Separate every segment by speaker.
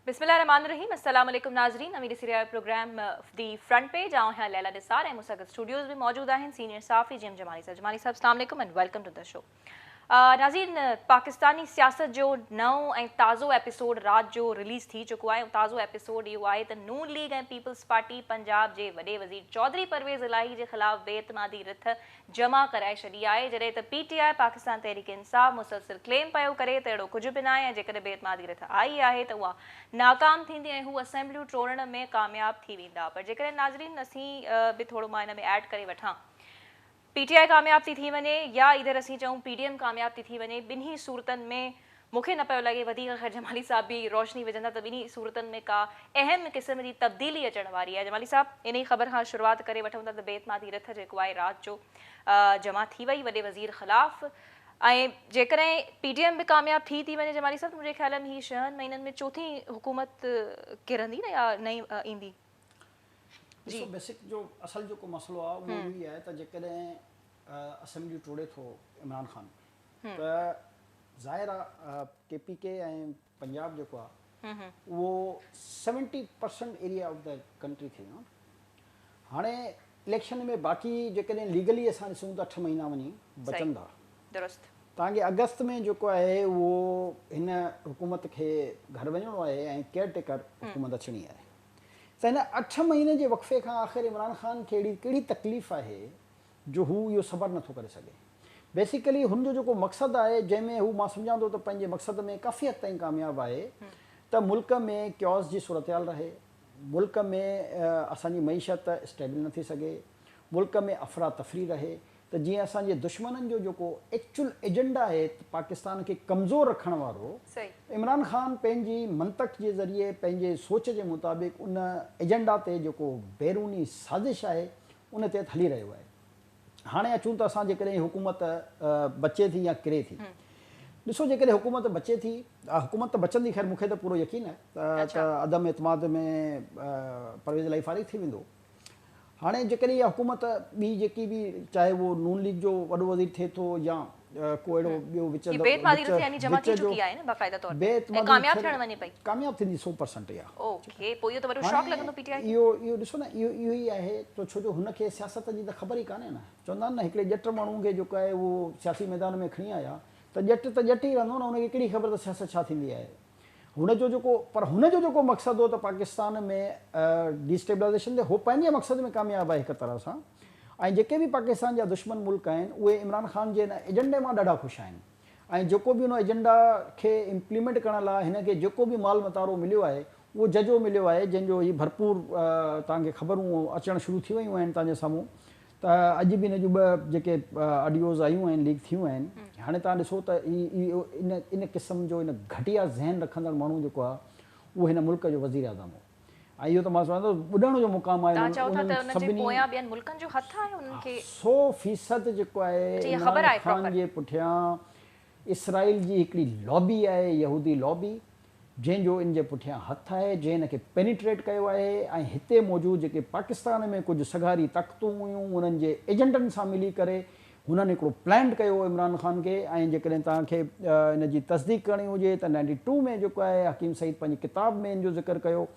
Speaker 1: بسم الله الرحمٰن الرحيم السلام عليڪم ناظرين اوهين ڏسي رهيا آهيو پروگرام the front page آئون آهيان ليلا نثار ۽ مون سان گڏ اسٽوڊيوز ۾ موجود آهن سينيئر صحافي جي ايم جمالي صاحب جمالي صاحب السلام عليڪم and welcome to the show ناظرين پاڪستاني سياست جو نئون ۽ تازو ايپيسوڊ رات جو رليز ٿي چڪو آهي ۽ تازو ايپيسوڊ اهو آهي ته نون ليگ ۽ پيپلز پارٽي پنجاب جي وڏي وزير چوڌري پرويز الاهي جي خلاف بي اعتمادي رٿ جمع ڪرائي ڇڏي آهي جڏهن ته پي ٽي آء پاڪستان تحريڪ انصاف مسلسل ڪليم پيو ڪري ته اهڙو ڪجهه به ناهي ۽ جيڪڏهن بي اعتمادي رٿ آئي آهي ته اها ناڪام ٿيندي ۽ هو اسيمبليون ٽوڙڻ ۾ ڪامياب ٿي ويندا پر جيڪڏهن ناظرين اسين به ٿورو مان ان ۾ ايڊ ڪري وٺان پي ٽي آء ڪامياب ٿي ٿي وڃي يا ايڌر اسين چئون پي ڊي ايم ڪامياب ٿي ٿي وڃي ٻنهي صورتن ۾ مون کي نه پيو لڳي وڌيڪ خير جمالي صاحب به روشني وجهندا ته ٻنهي صورتن ۾ ڪا اهم قسم جي تبديلي اچڻ واري آهي جمالي صاحب انهي خبر کان شروعات ڪري وٺون ٿا ته بي اعتمادي رٿ جيڪو آهي رات جو جمع ٿي وئي وڏي وزير خلاف ۽ جيڪڏهن پي ڊي ايم به ڪامياب ٿي ٿي وڃي جمالي صاحب ته منهنجي خيال ۾ هي ڇهن مهينن ۾ چوٿين حڪومت ڪرندي نه يا نئين ايندي.
Speaker 2: ڏسو بيسڪ جو اصل جيڪو مسئلو آهي اهو اهو ئي آهي ته جيڪڏهن اسيمبليون ٽوڙي ٿو عمران خان ته ظاهر آهي ڪي پي ڪي ۽ پنجاب جيڪو آهي اهو seventy percent area of the country ٿي ويو هاڻي اليڪشن ۾ باقي جيڪڏهن ليگلي اسان ڏسون ته اٺ مهينا وڃي بچن ٿا
Speaker 1: درست
Speaker 2: تان کي اگست ۾ جيڪو آهي اهو هن حڪومت کي گهر وڃڻو آهي ۽ ڪيئر ٽيڪر حڪومت اچڻي آهي ته هن اٺ مهيني جي وقفي کان آخر عمران خان کي اهڙي ڪهڙي تڪليف آهي جو هو اهو صبر نٿو ڪري سگهي. بيسيڪلي هن جو جيڪو مقصد آهي جنهن ۾ هو مان سمجهان ٿو ته پنهنجي مقصد ۾ ڪافي حد تائين ڪامياب آهي ته ملڪ ۾ ڪيوس جي صورتحال رهي، ملڪ ۾ اسان جي معيشت اسٽيبل نه ٿي سگهي، ملڪ ۾ افراتفري رهي ته جيئن اسان جي دشمنن جو جيڪو ايڪچول ايجنڊا آهي ته پاڪستان کي ڪمزور رکڻ وارو، عمران خان پنهنجي منطق جي ذريعي پنهنجي سوچ جي مطابق ان ايجنڊا تي جيڪو بيروني سازش آهي ان تحت هلي رهيو آهي. هاڻي اچون ته اسان جيڪڏهن هي حڪومت بچي ٿي يا ڪري ٿي. ڏسو جيڪڏهن حڪومت بچي ٿي، حڪومت ته بچندي خير مون کي ته پورو يقين آهي ته عدم اعتماد ۾ پرويز الاهي فارغ ٿي ويندو. هاڻي جيڪڏهن اها حڪومت ٻي جيڪي به چاهي اهو نون ليگ جو وڏو وزير ٿئي ٿو يا ڪو اهڙو ٻيو وچ
Speaker 1: هي بي اعتمادي رٿ يعني جمع ٿي چڪي آهي نه باقاعده طور تي ۽ ڪامياب ٿيڻ وڃي پئي.
Speaker 2: ڪامياب ٿيندي سو پرسنٽ اها.
Speaker 1: اوڪي پوء اهو ته وڏو شاڪ لڳندو پي ٽي آء کي.
Speaker 2: اهو اهو ڏسو نه اهو اهو ئي آهي ته ڇو جو هن کي سياست جي ته خبر ئي ڪانهي نه چوندا آهن نه هڪڙي ڄٽ ماڻهو کي جيڪو آهي اهو سياسي ميدان ۾ کڻي آيا ته ڄٽ ته ڄٽ ئي رهندو نه هن کي ڪهڙي خبر ته سياست ڇا ٿيندي آهي. هن جو جيڪو پر هن جو جيڪو مقصد هو ته پاڪستان ۾ ڊي اسٽيبلائيزيشن ٿئي هو پنهنجي مقصد ۾ ڪامياب آهي هڪ طرح سان ۽ جيڪي به پاڪستان جا دشمن ملڪ آهن اهي عمران خان جي هن ايجنڊي مان ڏاڍا خوش آهن ۽ جيڪو به هن ايجنڊا کي امپليمينٽ ڪرڻ لاء هن کي جيڪو به مال متارو مليو آهي اهو ججو مليو آهي جنهن جو هي ڀرپور توهان کي خبرون اچڻ شروع ٿي ويون آهن توهان جي سامهون ته اڄ به ان جون ٻه جيڪي آڊيوز آيون آهن ليڪ ٿيون آهن هاڻي توهان ڏسو ته اهو ان ان قسم جو ان گهٽيا ذهن رکندڙ ماڻهو جيڪو آهي اهو هن ملڪ جو وزير اعظم هو ۽ اهو ته مان سمجهان ٿو ٻڏڻ جو مقام آهي
Speaker 1: توهان چئو ٿا ته ان جي پويان ٻين ملڪن جو هٿ آهي انهن کي
Speaker 2: 100% جيڪو آهي عمران خان جي پٺيان اسرائيل جي هڪڙي لابي آهي يهودي لابي جنهن جو ان جي پٺيان هٿ آهي، جنهن هن کي پينيٽريٽ ڪيو آهي ۽ هتي موجود جيڪي پاڪستان ۾ ڪجهه سگهاري طاقتون هيون انهن جي ايجنٽن سان ملي ڪري هنن هڪڙو پلانٽ ڪيو هو عمران خان کي ۽ جيڪڏهن توهان کي ان جي تصديق ڪرڻي هجي ته نائنٽي ٽو ۾ جيڪو آهي حڪيم سعيد پنهنجي ڪتاب ۾ ان جو ذڪر ڪيو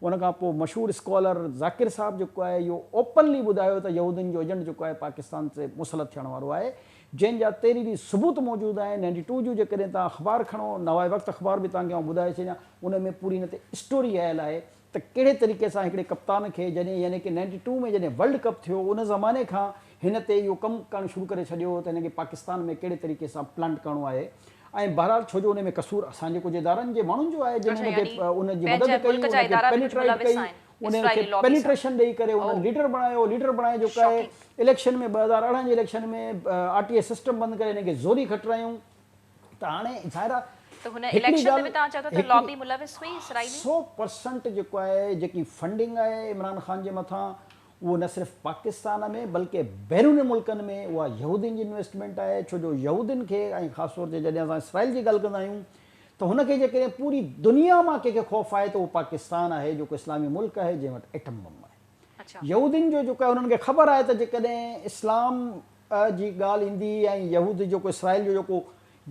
Speaker 2: ان کان پوء مشهور اسڪالر ذاڪر صاحب جيڪو آهي اهو اوپنلي ٻڌايو ته يهودين جو ايجنٽ جيڪو آهي پاڪستان تي مسلط ٿيڻ وارو آهي جنهن جا تحريري ثبوت موجود آهن، نائنٽي ٽو جون جيڪڏهن توهان اخبار کڻو، نواء وقت اخبار به توهان کي آئون ٻڌائي ڇڏيان، ان ۾ پوري ان تي اسٽوري آيل آهي ته ڪهڙي طريقي سان هڪڙي ڪپتان کي جڏهن يعني ڪه نائنٽي ٽو ۾ جڏهن ورلڊ ڪپ ٿيو ان زماني کان هن تي اهو ڪم ڪرڻ شروع ڪري ڇڏيو هو ته هن کي پاڪستان ۾ ڪهڙي طريقي سان پلانٽ ڪرڻو آهي ۽ بهرحال ڇو جو ان ۾ قصور اسان جي ڪجهه ادارن جي ماڻهن جو آهي جن هن کي ان جي مدد ڪئي ان کي پينيٽرائيٽ ڪئي انهن کي پينيٽريشن ڏئي ڪري انهن ليڊر بڻايو ليڊر بڻائي جو ڪاهي اليڪشن ۾ 2018 جي اليڪشن ۾ آر ٽي اي سسٽم بند ڪري انهن کي زوري کٽرايون ته هاڻي ظاهر آهي
Speaker 1: ته هن اليڪشن ۾ به توهان چئو ٿا ته لابي ملوث هئي اسرائيلي.
Speaker 2: 100% جيڪو آهي جيڪي فنڊنگ آهي عمران خان جي مٿان اهو نه صرف پاڪستان ۾ بلڪه بيرون ملڪن ۾ اها يهودين جي انويسٽمينٽ آهي ڇو جو يهودين کي ۽ خاص طور تي جڏهن اسان اسرائيل جي ڳالهه ڪندا آهيون ته هن کي جيڪڏهن پوري دنيا مان ڪنهن کي خوف آهي ته اهو پاڪستان آهي جيڪو اسلامي ملڪ آهي جنهن وٽ ايٽم بم آهي. يهودين جو جيڪو آهي انهن کي خبر آهي ته جيڪڏهن اسلام جي ڳالهه ايندي ۽ يهود جيڪو اسرائيل جو جيڪو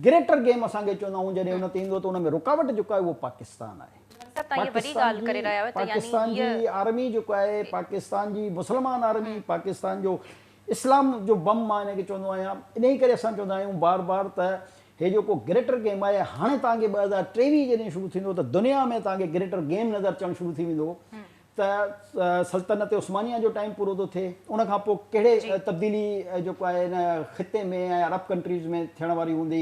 Speaker 2: گريٽر گيم اسان کي چوندا آهيون جڏهن ان تي ايندو ته ان ۾ رڪاوٽ جيڪو آهي اهو پاڪستان آهي.
Speaker 1: صاحب صاحب توهان هيء وڏي ڳالهه ڪري رهيا آهيو ته يعني
Speaker 2: پاڪستان جي آرمي جيڪو آهي پاڪستان جي مسلمان آرمي پاڪستان جو اسلام جو بم مان ان کي چوندو آهيان انهي ڪري اسان چوندا آهيون بار بار ته هي جيڪو گريٽر گيم آهي هاڻي توهان کي 2023 جڏهن شروع ٿيندو ته دنيا ۾ توهان کي گريٽر گيم نظر اچڻ شروع ٿي ويندو ته سلطنت عثمانيه جو ٽائيم پورو ٿو ٿئي ان کان پوء ڪهڙي تبديلي جيڪو آهي هن خطي ۾ ۽ عرب ڪنٽريز ۾ ٿيڻ واري هوندي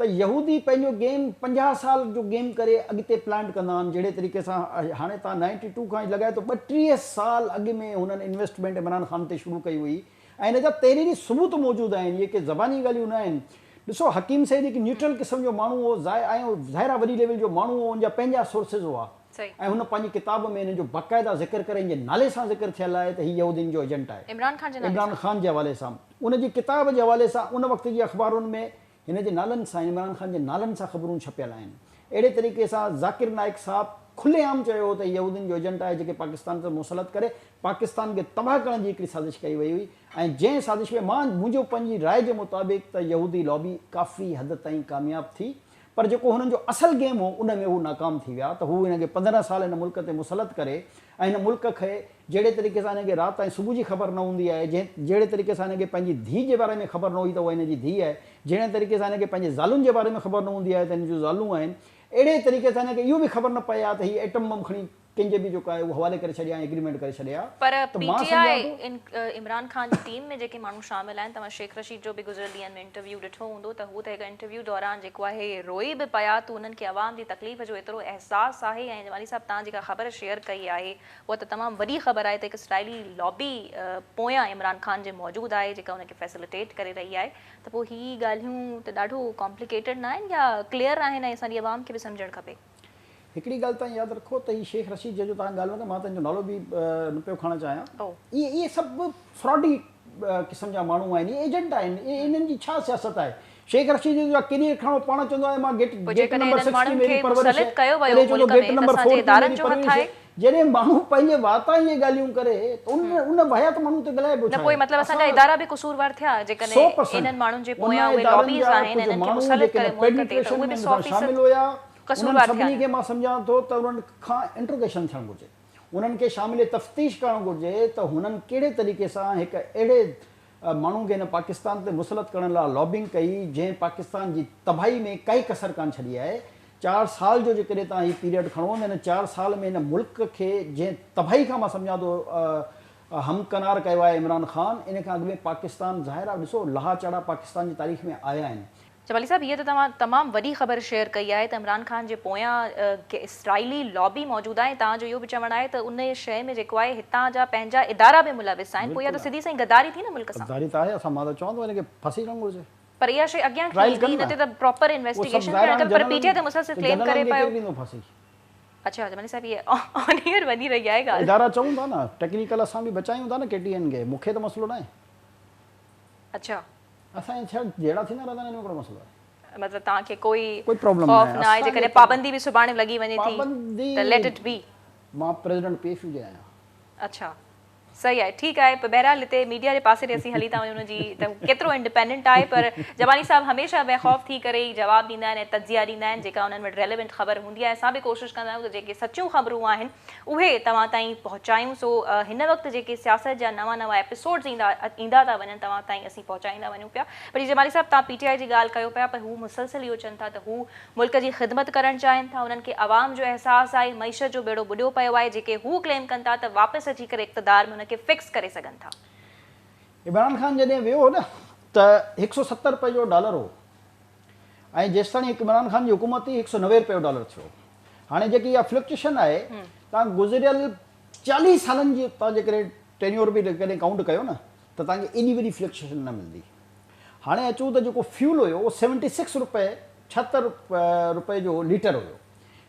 Speaker 2: ته يهودي پنهنجو گيم 50 سال جو گيم ڪري اڳتي پلانٽ ڪندا آهن جهڙي طريقي سان هاڻي توهان نائنٽي ٽو کان لڳائي ٿو 32 سال اڳ ۾ هنن انويسٽمينٽ عمران خان تي شروع ڪئي هئي ۽ ان جا تحريري ثبوت موجود آهن اهي ڪي زباني ڳالهيون نه آهن ڏسو حڪيم سيد هڪ نيوٽرل قسم جو ماڻهو هو ۽ ظاهر آهي وڏي ليول جو ماڻهو هو ان جا پنهنجا سورسز هئا ۽ هن پنهنجي ڪتاب ۾ هن جو باقاعده ذڪر ڪري هن جي نالي سان ذڪر ٿيل آهي ته هي يهودين جو ايجنٽ آهي عمران خان جي حوالي سان ان جي ڪتاب جي حوالي سان ان وقت جي اخبارن ۾ هن جي نالن سان عمران خان جي نالن سان خبرون ڇپيل آهن اهڙي طريقي سان ذاڪر نائيڪ صاحب کلي عام چيو هو ته هي يهودين جو ايجنٽ آهي جيڪي پاڪستان تي مسلط ڪري پاڪستان کي تباهه ڪرڻ جي هڪڙي سازش ڪئي وئي هئي ۽ جنهن سازش ۾ مان منهنجو پنهنجي راء جي مطابق ته يهودي لابي ڪافي حد تائين ڪامياب ٿي پر جيڪو هنن جو اصل گيم هو ان ۾ هو ناڪام ٿي ويا ته هو هن کي 15 سال هن ملڪ تي مسلط ڪري ۽ هن ملڪ کي جهڙي طريقي سان هن کي رات ۽ صبح جي خبر نه هوندي آهي جنهن جهڙي طريقي سان هن کي پنهنجي ڌيء جي باري ۾ خبر نه هئي ته اها هن جي ڌيء آهي جهڙي طريقي سان هن کي پنهنجي زالن جي باري ۾ خبر نه هوندي آهي ته هن جون زالون آهن اهڙي طريقي سان هن کي اهو به خبر نه پئي آهي ته هي ايٽم بم کڻي ڪنهن جي به جيڪو آهي اهو حوالي ڪري ڇڏي ها ۽ ايگريمينٽ ڪري ڇڏي ها
Speaker 1: پر
Speaker 2: ته
Speaker 1: پي
Speaker 2: مان
Speaker 1: ٽي آء
Speaker 2: سمجهان ٿو.
Speaker 1: ان عمران خان جي ٽيم ۾ جيڪي ماڻهو شامل آهن توهان شيخ رشيد جو به گذريل ڏينهن ۾ انٽرويو ڏٺو هوندو ته هو ته هڪ انٽرويو دوران جيڪو آهي روئي به پيا ته انهن کي عوام جي تڪليف جو ايترو احساس آهي ۽ جمالي صاحب توهان جيڪا خبر شيئر ڪئي آهي اها ته تمام وڏي خبر آهي ته هڪ اسرائيلي لابي پويان عمران خان جي موجود آهي جيڪا ان کي فيسليٽيٽ ڪري رهي آهي ته پوء هي ڳالهيون ته ڏاڍو ڪامپليڪيٽيڊ نه آهن يا ڪليئر آهن ۽ اسان جي عوام کي به سمجهڻ کپي.
Speaker 2: هڪڙي ڳالهه توهان ياد رکو ته هي شيخ رشيد جنهن جو توهان ڳالهه ڪئي مان ته هن جو نالو به نه پيو کڻڻ چاهيان اهي اهي سڀ فراڊي قسم جا ماڻهو آهن اهي ايجنٽ آهن اهي انهن جي ڇا سياست آهي شيخ رشيد جو ڪيڏي کڻو پاڻ چوندو آهي مان گيٽ گيٽ نمبر 6 تي ميري پرورش آهي ڪڏهن چوندو گيٽ نمبر 4 تي ميري پرورش آهي جڏهن ماڻهو پنهنجي واتان اهي ڳالهيون ڪري ته ان ان واهيات ماڻهو تي ڳالهائبو ڇا
Speaker 1: نه پوء مطلب اسان جا ادارا به قصوروار ٿيا جيڪڏهن انهن ماڻهن جي پويان اهي لابيز آهن انهن کي مسلط ڪري ملڪ تي ته اهي به 100%
Speaker 2: هيا انهن سڀني کي مان سمجهان ٿو ته انهن کان انٽروگيشن ٿيڻ گهرجي، انهن کي شامل تفتيش ڪرڻ گهرجي ته هنن ڪهڙي طريقي سان هڪ اهڙي ماڻهو کي هن پاڪستان تي مسلط ڪرڻ لاء لابنگ ڪئي جنهن پاڪستان جي تباهي ۾ ڪائي ڪسر ڪانه ڇڏي آهي. چار سال جو جيڪڏهن توهان هي پيريڊ کڻو ته هن چار سال ۾ هن ملڪ کي جنهن تباهي کان مان سمجهان ٿو همڪنار ڪيو آهي عمران خان ان کان اڳ ۾ پاڪستان ظاهر آهي ڏسو لاها چاڙها پاڪستان جي تاريخ ۾ آيا آهن.
Speaker 1: جمالي صاحب هيء ته توهان تمام وڏي خبر شيئر ڪئي آهي ته عمران خان جي پويان اسرائيلي لابي موجود آهي ۽ توهان جو اهو به چوڻ آهي ته ان شيء ۾ جيڪو آهي هتان جا پنهنجا ادارا به ملوث آهن پوء اها ته سڌي سائين غداري ٿي نه ملڪ سان.
Speaker 2: غداري ته آهي اسان مان ته چوان ٿو ان کي ڦاسي ڏيڻ گهرجي.
Speaker 1: پر اها شيء اڳيان ڪيئن ايندي ان تي ته پراپر انويسٽيگيشن ٿيڻ کپي پر پي ٽي آء ته مسلسل ڪليم ڪري پيو. اڇا جمالي صاحب هي آن ايئر وڃي رهي آهي ڳالهه.
Speaker 2: ادارا چئون ٿا نه ٽيڪنيڪل اسان به بچايون ٿا نه ڪي ٽي اين کي مون کي ته مسئلو ناهي.
Speaker 1: اڇا.
Speaker 2: اسان جا ڇا جهيڙا ٿيندا رهندا آهن ان ۾ ڪهڙو مسئلو آهي.
Speaker 1: مطلب توهان کي ڪوئي
Speaker 2: ڪوئي پرابلم
Speaker 1: خوف نه آهي جيڪڏهن پابندي به سڀاڻي لڳي وڃي ٿي ته ليٽ it بي.
Speaker 2: مان پريزيڊنٽ پي ايف يو جي آهيان.
Speaker 1: اڇا صحيح آهي ٺيڪ آهي پر بهرحال هتي ميڊيا جي پاسي ڏي اسين هلي ٿا وڃون ان جي ته ڪيترو انڊيپينڊنٽ آهي پر جمالي صاحب هميشه بي خوف ٿي ڪري ئي جواب ڏيندا آهن ۽ تجزيا ڏيندا آهن جيڪا انهن وٽ ريليونٽ خبر هوندي آهي اسان به ڪوشش ڪندا آهيون ته جيڪي سچيون خبرون آهن اهي توهان تائين پهچايون سو هن وقت جيڪي سياست جا نوان نوان ايپيسوڊز ايندا ايندا ٿا وڃن توهان تائين اسين پهچائيندا وڃون پيا پر جي جمالي صاحب توهان پي ٽي آء جي ڳالهه ڪيو پيا پر هو مسلسل اهو چون ٿا ته هو ملڪ جي خدمت ڪرڻ چاهين ٿا انهن کي عوام جو احساس آهي معيشت جو ٻيڙو ٻڏيو پيو آهي جيڪي هو ڪليم ڪن ٿا ته واپس اچي ڪري اقتدار ۾ ان کي فڪس ڪري سگهن ٿا.
Speaker 2: عمران خان جڏهن ويو هو نه ته هڪ سو ستر رپئي جو ڊالر هو ۽ جيستاڻي هڪ عمران خان جي حڪومت هئي هڪ سو 90 رپئي جو ڊالر ٿيو هاڻي جيڪي اها فلڪچوئيشن آهي توهان گذريل 40 سالن جي توهان جيڪڏهن ٽينيور به ڪڏهن ڪائونٽ ڪيو نه ته توهان کي ايڏي وڏي فلڪچوئيشن نه ملندي. هاڻي اچون ته جيڪو فيول هيو اهو سيونٽي سڪس رپئي 76 رپئي جو ليٽر هيو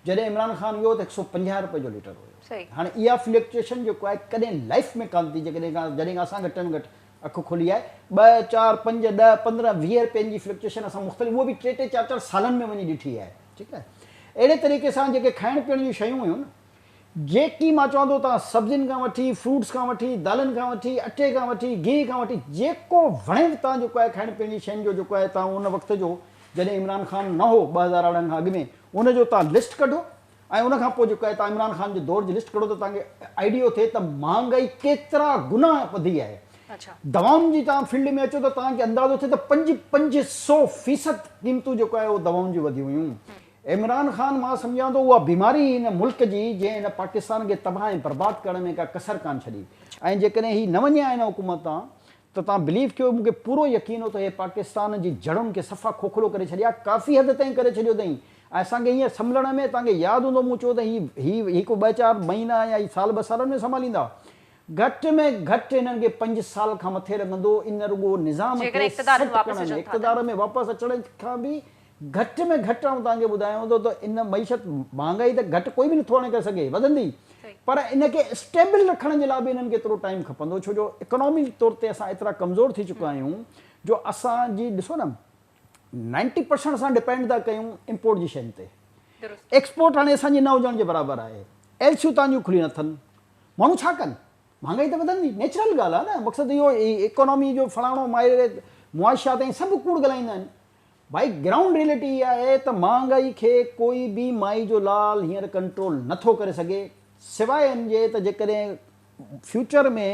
Speaker 2: جڏهن عمران خان ويو ته 150 رپئي جو ليٽر هيو. هاڻي اها فلڪچوئيشن جيڪو آهي ڪڏهن لائف ۾ ڪانه ٿي جيڪڏهن جڏهن کان اسان گهٽ ۾ گهٽ اک کلي آهي ٻه چار پنج ڏهه 15 20 رپين جي فلڪچوئيشن اسان مختلف اهو به ٽي ٽي چار چار سالن ۾ وڃي ڏٺي آهي ٺيڪ آهي اهڙي طريقي سان جيڪي کائڻ پيئڻ جون شيون هيون نه جيڪي مان چوان ٿو توهان سبزين کان وٺي فروٽس کان وٺي دالن کان وٺي اٽي کان وٺي گيهه کان وٺي جيڪو وڻي به توهان جيڪو آهي کائڻ پيئڻ جي شين جو جيڪو آهي توهان ان وقت جو جڏهن عمران خان نه هو 2018 کان اڳ ۾ ان جو توهان لسٽ ڪڍو ۽ ان کان پوء جيڪو آهي توهان عمران خان جي دور جي لسٽ ڪڍو ته توهان کي آئيڊيو ٿئي ته مهانگائي ڪيترا گنا وڌي آهي. دوائن جي توهان فيلڊ ۾ اچو ته توهان کي اندازو ٿئي ته پنج پنج سو فيصد قيمتون جيڪو آهي اهو دوائن جون وڌيون هيون. عمران خان مان سمجهان ٿو اها بيماري هئي هن ملڪ جي جنهن هن پاڪستان کي تباهه ۽ برباد ڪرڻ ۾ ڪا ڪسر ڪانه ڇڏي ۽ جيڪڏهن هي نه وڃي ها هن حڪومت تان ته توهان بليو ڪيو مون کي پورو يقين هو ته هي پاڪستان جي جڙن کي صفا کوکلو ڪري ڇڏي ها ڪافي حد تائين ڪري ڇڏيو اٿئين ۽ اسان کي هينئر سنڀلڻ ۾ توهان کي ياد هوندو مون چيو ته هي هي هي ڪو ٻه چار مهينا يا هي سال ٻه سالن ۾ سنڀاليندا گهٽ ۾ گهٽ هنن کي پنج سال کان مٿي لڳندو ان رڳو نظام کي سيٽ ڪرڻ ۾ اقتدار ۾ واپس اچڻ کان به گهٽ ۾ گهٽ آئون توهان کي ٻڌايان ٿو ته ان معيشت مهانگائي ته گهٽ ڪوئي به نٿو هاڻي ڪري سگهي وڌندي پر ان کي اسٽيبل رکڻ جي لاء به انهن کي ايترو ٽائيم کپندو ڇو جو اڪانامي طور تي اسان ايترا ڪمزور ٿي چڪا آهيون جو اسان جي ڏسو نه نائنٽي پرسنٽ اسان ڊپينڊ ٿا ڪيون امپورٽ جي شين تي ايڪسپورٽ هاڻي اسان جي نه هجڻ جي برابر آهي ايل سيون توهان جون کلي نه اٿن ماڻهو ڇا ڪن مهانگائي ته وڌندي نيچرل ڳالهه آهي نه مقصد اهو اڪانامي جو فلاڻو ماهر معاشيات ۽ سڀ ڪوڙ ڳالهائيندا آهن ڀائي گرائونڊ ريئلٽي اها آهي ته مهانگائي کي ڪوئي به مائي جو لال هينئر ڪنٽرول نه ٿو ڪري سگهي سواء ان جي ته جيڪڏهن فيوچر ۾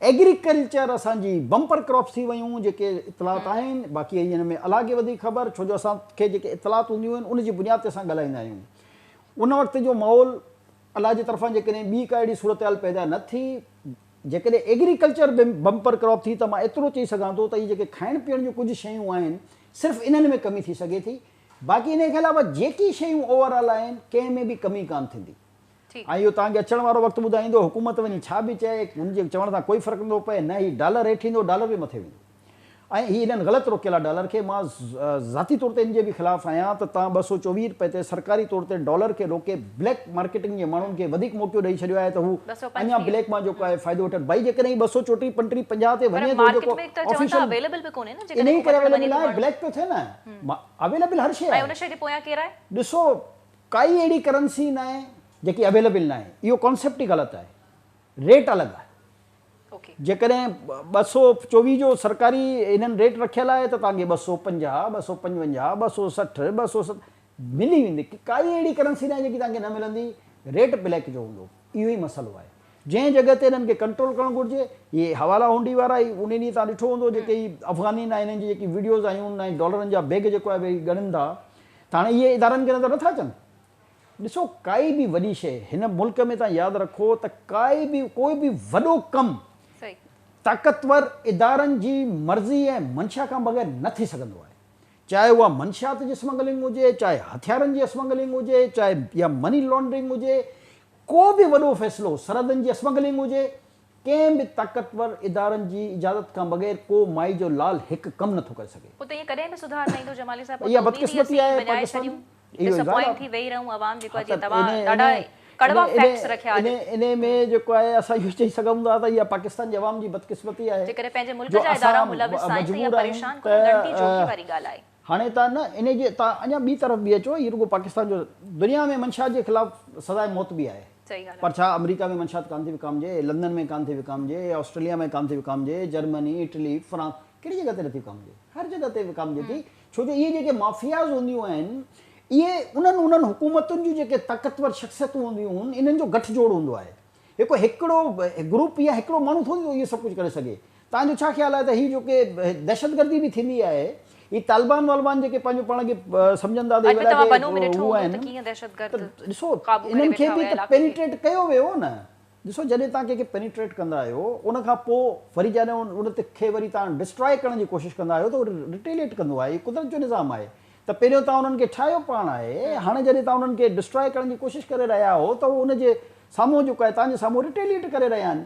Speaker 2: ايگريڪلچر اسان جي بمپر ڪراپس ٿي ويون جيڪي اطلاعات آهن باقي ان ۾ الله کي وڌيڪ خبر ڇو جو اسان کي جيڪي اطلاعات هونديون آهن ان جي بنياد تي اسان ڳالهائيندا آهيون ان وقت جو ماحول الله جي طرفان جيڪڏهن ٻي ڪا اهڙي صورتحال پيدا نه ٿي جيڪڏهن ايگريڪلچر به بمپر ڪراپ ٿي ته مان ايترو چئي سگهان ٿو ته اهي جيڪي کائڻ پيئڻ جون ڪجهه شيون آهن صرف انهن ۾ ڪمي ٿي سگهي ٿي باقي انهي کان علاوه جيڪي شيون اوور آل آهن ڪنهن ۾ به ڪمي ڪانه ٿيندي ۽ اهو توهان کي اچڻ وارو وقت ٻڌائيندو حڪومت وڃي ڇا به چئي هن جي چوڻ سان ڪوئي فرق نٿو پئي نه هي ڊالر هيٺ ايندو ڊالر به مٿي ويندو. ۽ هي انهن غلط روڪيل آهي ڊالر کي مان ذاتي طور تي ان جي به خلاف آهيان ته توهان 224 رپئي تي سرڪاري طور تي ڊالر کي روڪي بليڪ مارڪيٽنگ جي ماڻهن کي وڌيڪ موقعو ڏئي ڇڏيو آهي ته هو اڃا بليڪ مان جيڪو آهي فائدو وٺن ڀائي جيڪڏهن هي 234 35 50 تي وڃي ٿو جيڪو آفيشل انهي ڪري اويليبل آهي بليڪ پيو ٿئي نه اويليبل هر شي آهي ڏسو ڪائي اهڙي ڪرنسي ناهي جيڪي اويليبل ناهي اهو ڪانسيپٽ ئي غلط آهي ريٽ الڳ آهي. جيڪڏهن 224 جو سرڪاري هنن ريٽ رکيل آهي ته توهان کي 250، 255، 260، 270 ملي ويندي. ڪائي اهڙي ڪرنسي ناهي جيڪي توهان کي نه ملندي. ريٽ بليڪ جو هوندو. اهو ئي مسئلو آهي. جنهن جڳهه تي هنن کي ڪنٽرول ڪرڻ گهرجي. هي حوالا هونڊي وارا هي انهي ڏينهن توهان ڏٺو هوندو جيڪي هي افغانين ۽ هنن جي جيڪي وڊيوز آيون ۽ ڊالرن جا بيگ جيڪو آهي ويهي ڳڻين ٿا ته هاڻي اهي ادارن کي نظر نٿا اچن. ڏسو ڪائي به وڏي شيء هن ملڪ ۾ توهان ياد رکو ته ڪائي به ڪوئي به وڏو ڪم طاقتور ادارن جي مرضي ۽ منشا کان بغير نه ٿي سگهندو آهي. چاهي اها منشيات جي اسمگلنگ هجي، چاهي هٿيارن جي اسمگلنگ هجي، چاهي اها مني لانڊرنگ هجي، ڪو به وڏو فيصلو سرحدن جي اسمگلنگ هجي، ڪنهن به طاقتور ادارن جي اجازت کان بغير ڪو مائي جو لال هڪ ڪم نٿو ڪري سگهي.
Speaker 1: پوء ته ائين ڪڏهن به سڌار نه ايندو جمالي صاحب پوء
Speaker 2: اها
Speaker 1: ته اميد ئي
Speaker 2: بدقسمتي
Speaker 1: اسين
Speaker 2: آهي
Speaker 1: وڃائي
Speaker 2: پاڪستان
Speaker 1: ڇڏيون
Speaker 2: جي. اهو اظهار
Speaker 1: ڊسپوائنٽ
Speaker 2: آهي.
Speaker 1: ٿي ويهي رهون عوام جيڪو
Speaker 2: ها
Speaker 1: آهي جيئن
Speaker 2: ته
Speaker 1: توهان
Speaker 2: انهي
Speaker 1: ڏاڍا
Speaker 2: انهي
Speaker 1: ڪڙوا
Speaker 2: انهي
Speaker 1: فيڪٽس رکيا اڄ.
Speaker 2: انهي انهي ۾ جيڪو آهي اسان اهو چئي سگهون ٿا ته اها پاڪستان جي عوام جي بدقسمتي آهي
Speaker 1: جيڪڏهن پنهنجي ملڪ
Speaker 2: جو
Speaker 1: جا ادارا
Speaker 2: اسان
Speaker 1: ملوث آهن ته اها
Speaker 2: مجبور آهيون
Speaker 1: پريشان ڪن ڳڻتي جوڳي
Speaker 2: ته
Speaker 1: واري ڳالهه آهي.
Speaker 2: هاڻي تان نه انهي جي تان اڃا ٻي طرف به اچو هي رڳو پاڪستان جو دنيا ۾ منشيات جي خلاف سزاء موت به آهي پر ڇا آمريڪا ۾ منشيات ڪانه ٿي وڪامجي لندن ۾ ڪانه ٿي وڪامجي آسٽريليا ۾ ڪانه ٿي وڪامجي جرمني اٽلي فرانس ڪهڙي جڳهه تي نٿي وڪامجي هر جڳهه تي وڪامجي ٿي ڇو جو اهي جيڪي مافياز هونديون آهن اهي انهن انهن حڪومتن جون جيڪي طاقتور شخصيتون هونديون آهن انهن جو گٺ جوڙ هوندو آهي هڪ هڪڙو گروپ يا هڪڙو ماڻهو ٿوري ٿو اهو سڀ ڪجهه ڪري سگهي. توهان جو ڇا خيال آهي ته هي جيڪي دهشتگردي به ٿيندي آهي، هي طالبان والبان جيڪي پنهنجو پاڻ کي سمجهن ٿا ته
Speaker 1: اڄ
Speaker 2: هي
Speaker 1: به
Speaker 2: وڏا
Speaker 1: توهان
Speaker 2: ڪي
Speaker 1: بنو ۾ ڏٺو
Speaker 2: هو
Speaker 1: هوندو
Speaker 2: آهن
Speaker 1: ته ڪيئن دهشتگرد
Speaker 2: ته ڏسو
Speaker 1: قابو ڪري
Speaker 2: انهن کي
Speaker 1: ويٺا
Speaker 2: به
Speaker 1: هيا
Speaker 2: ته
Speaker 1: علائقي کي.
Speaker 2: پينيٽريٽ ڪيو ويو هو نه. ڏسو جڏهن توهان ڪنهن کي پينيٽريٽ ڪندا آهيو ان کان پوء وري جڏهن ان کي وري توهان ڊسٽرائي ڪرڻ جي ڪوشش ڪندا آهيو ته هو ريٽيليٽ ڪندو آهي. هي قدرت جو نظام آهي. ته پهريون توهان انهن کي ٺاهيو پاڻ آهي، هاڻي جڏهن توهان انهن کي ڊسٽرائي ڪرڻ جي ڪوشش ڪري رهيا آهو ته هو ان جي سامهون جيڪو آهي توهان جي سامهون ريٽيليٽ ڪري رهيا آهن.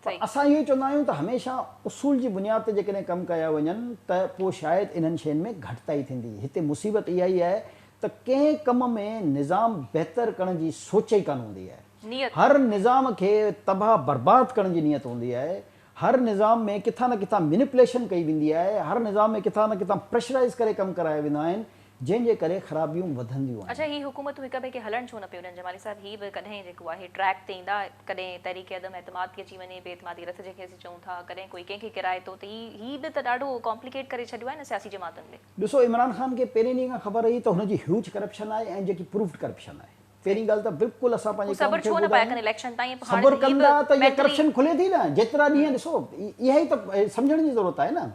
Speaker 2: پر اسان اهو ئي چوندا آهيون ته هميشه اصول جي بنياد تي جيڪڏهن ڪم ڪيا وڃن ته پوء شايد انهن شين ۾ گهٽتائي ٿيندي. هتي مصيبت اها ئي آهي ته ڪنهن ڪم ۾ نظام بهتر ڪرڻ جي سوچ ئي ڪانه هوندي آهي. هر نظام کي تباهه برباد ڪرڻ جي نيت هوندي آهي. هر نظام ۾ ڪٿان نه ڪٿان مينيپليشن ڪئي ويندي آهي، هر نظام ۾ ڪٿان نه ڪٿان پريشرائيز ڪري ڪم ڪرايا ويندا آهن، جنهن جي ڪري خرابيون وڌنديون آهن.
Speaker 1: اڇا هي حڪومتون هڪ ٻئي کي هلڻ ڇو نه پيون ڏين جمالي صاحب هي به ڪڏهن جيڪو آهي ٽريڪ تي ايندا ڪڏهن تحريڪ عدم اعتماد ٿي اچي وڃي بي اعتمادي رٿ جنهن کي اسين چئون ٿا ڪڏهن ڪوئي ڪنهن کي ڪيرائي ٿو ته هي هي به ته ڏاڍو ڪامپليڪيٽ ڪري ڇڏيو آهي نه سياسي جماعتن به.
Speaker 2: ڏسو عمران خان کي پهرين ڏينهن کان خبر هئي ته هن جي هيوج ڪرپشن آهي ۽ جيڪي پروفڊ ڪرپشن آهي. پهرين ڳالهه ته بلڪل اسان پنهنجي قوم
Speaker 1: صبر
Speaker 2: کي
Speaker 1: ڇو نه پيا
Speaker 2: ٻڌايون
Speaker 1: ڪن اليڪشن تائين پوء هاڻي
Speaker 2: صبر
Speaker 1: ته هي
Speaker 2: ڪندا
Speaker 1: به
Speaker 2: ته اها
Speaker 1: مينٽلي
Speaker 2: ڪرپشن کلي ٿي نه جيترا ڏينهن ڏسو اها ئي ته سمجهڻ جي ضرورت آهي نه